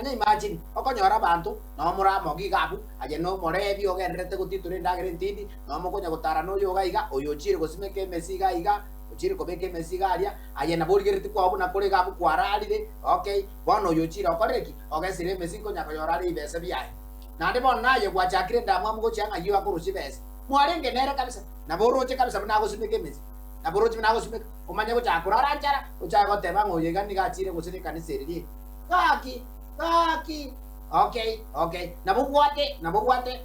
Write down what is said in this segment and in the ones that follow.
Manya imagine, okonyora abanto, noo more amo iga abwo, aye nomorebi ogendererete gotitora endagera entindi, noo mokonya gotara noyo iga iga, oyo ochire gosimeka emesi iga iga, ochire kobeka emesi iga aria, aye nabo origeretie kwao buna kore iga abwo kwararire, okay, bono oyo ochire okorire ki? Ogesire emesi nkonya koyora are ebese biaye. Naende bono naye gwachakire endamwamu gochia ng'ai oyo akorusia ebese. Mwarenge nere kabisa, nabo oroche kabisa buna agosimeka emesi, nabo oroche buna agosimeka, omanye gochaka korara nchara, ochake goteba ng'a oyo iga nigo achire gose nekanisa eri rie. Gaki, gaki, okay, okay, nabo obwate, nabo obwate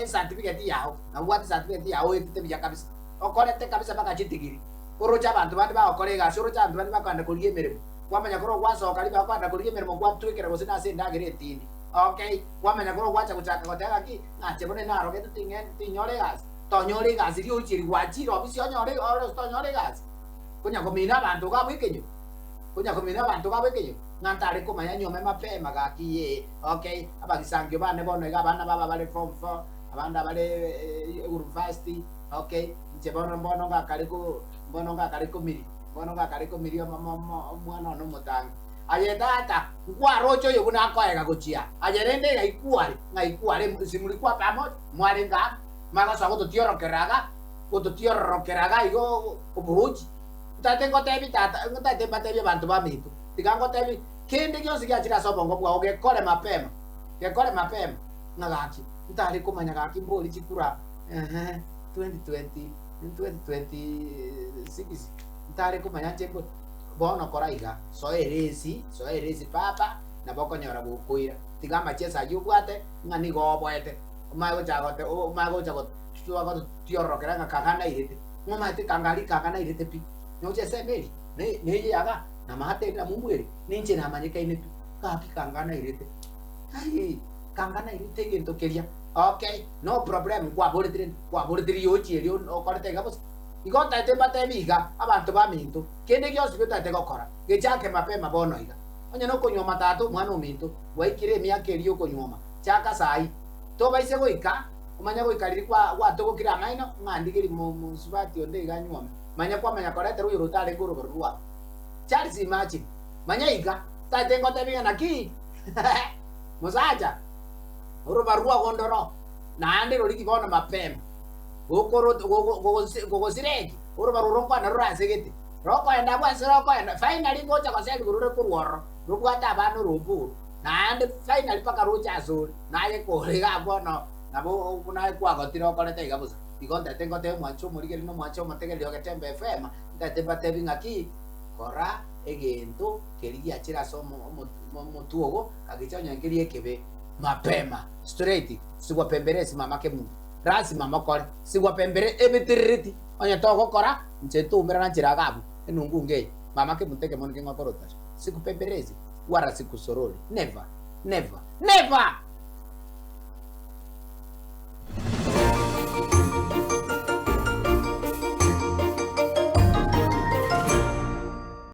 ecertificate yao, nabo obwate ecertificate yao oetete buya kabisa, okorete kabisa mpaka chitigiri, oroche abanto bande bagokora egasi, oroche abanto bande bakogenda korigia emeremo, kwamanya korwa gwasoka ribaga kogenda korigia emeremo gwatwekera gose nase endagera etindi, okay, kwamanya korwa gwacha gochaka goteba ng'aki, ng'ache bono narogete ting'ende tinyore egasi, tonyora egasi riochi eri gwachire ofisi onyore ore tonyore egasi, konya komina abanto iga abwo ekenyoro. Konya komina abanto babo ekenyoro, ng'a ntare komanya nyuome mapema gaki yee okay abagisangio bane bono iga abana baba bare form four abande abare university okay inche bono mbono ngakare ko mbono ngakare komiri mbono ngakare komiri omo omwana one omotangi. Aye tata nkwaroche oyo buna akoega gochia aye rende ng'ai kware ng'ai kware simurikwa pamoja mwarenge amo mwagosoa gototiorokerera iga gototiororokera iga igo oborochi. Ntaete ngotebi tata, ntaete mbatebie abanto baminto, tiga ngotebi, kende gionsi giachire ase obongo bwao gekore mapema, gekore mapema, ng'a gaki ntare komanya gaki mbori chikura eeh 2020, 2026 ntare komanya nche mbori, bono kora iga, soa eresi, soa eresi papa, nabo okonyora gokoira, tiga amacheso ayio obwate, ng'a nigo oboete, omanye gochaka gote omanye gocha gotiororokera ng'a kaga nairete. Ng'omanyete kangari kanga nairete pi, noche ensemo eria, ne neye yaga, namate ere namomwere, ninche namanyekaine pi, gaki kanga nairete. Aii, kanga nairete egento keria, okay, no problem nkwaboreti rende, nkwaboreti riochi erio okorete iga bosa. Igo ntaete mbatebi iga, abanto baminto, kende gionsi pi otaete gokora, gechake mapema bono iga. Onye nokonyuoma tata omwana ominto, gwaikire emiaka eria yokonyuoma, chaka saii, tobaise goika. Omanye goika riria gwatogokire amaino, ng'a ndigerie mosubati onde iga anyuome, manya kwamanya koretera oyore otarenge orobaru rwao. Charles imagine, manya iga, taete ngotebi ng'a naki mosacha, orobaru rwao ndoro, naende rorigi bono mapema, gogosira eki, orobaru oro nkwana rore ase gete, rokoenda abwo ase rokoenda, finally ngocha goserigwa rore korwa ororo, robwate abana orombe oro. Naende finally mpaka roche asore, naye kore igaa bono nabo buna kwagotire okorete iga bosa. Igo ntaete ngotebe mwanche omorigereria na omwanche omotegereri o Getembe FM, ntaete mbatebi ng'aki, kora egento keria giachire ase omotwe ogo, kagicha onye nkeria ekebe, mapema, straight, sigwa pemberesi mama kemunto, lasima mokore, sigwa pembere ebitiririti, onye togokora, inche ntoumerana nchera iga abwo, enungunga eye, mama kemunto ekemoni keng'o okorotacha, sikupemberesi. Wala sikusorori. Never. Never. Never!